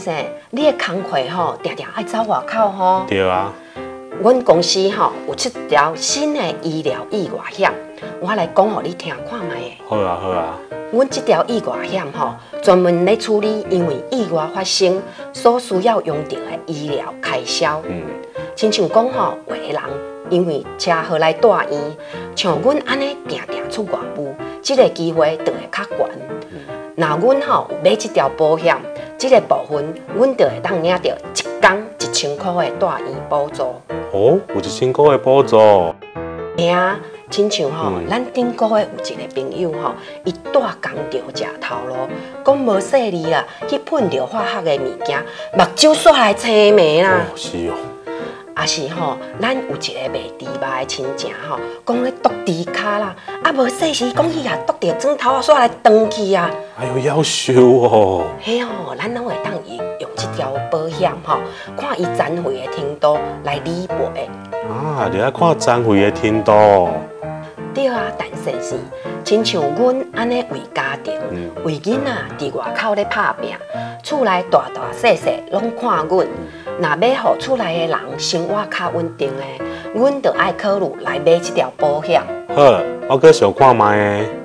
生，你的工課吼，定定愛走外口吼。對啊。阮公司吼有出一條新的醫療意外險，我來講予你聽看覓下。好啊，好啊。阮這條意外險吼，專門咧處理因為意外發生所需要用著的醫療開銷。親像講吼，有的人因為車禍來蹛院，像阮按呢定定出外務，這个機會就會較懸。若阮吼有買這條保險，這个部分阮就會當領著一工1000箍的蹛院補助。哦，有1000箍的補助。嘿啊，親像吼，咱頂個月有一个朋友吼，伊蹛工場食頭路，講無細膩啦，去噴著化學的物件，目睭煞來青盲啦。哦，是哦。抑是吼，咱有一个賣豬肉的親情吼，講咧剁豬跤啦，啊無細時講去共剁著指頭仔，煞來斷去啊。哎喲，夭壽哦。嘿吼，咱攏會當用這條保險吼，看伊殘廢的程度來理賠。啊，就愛看殘廢的程度。對啊，陳先生，親像阮按呢為家庭、為囡仔佇外口咧拍拚，厝內大大細細攏看阮。若欲予厝內的人生活較穩定的，阮就愛考慮來買這條保險。好，我閣想看覓。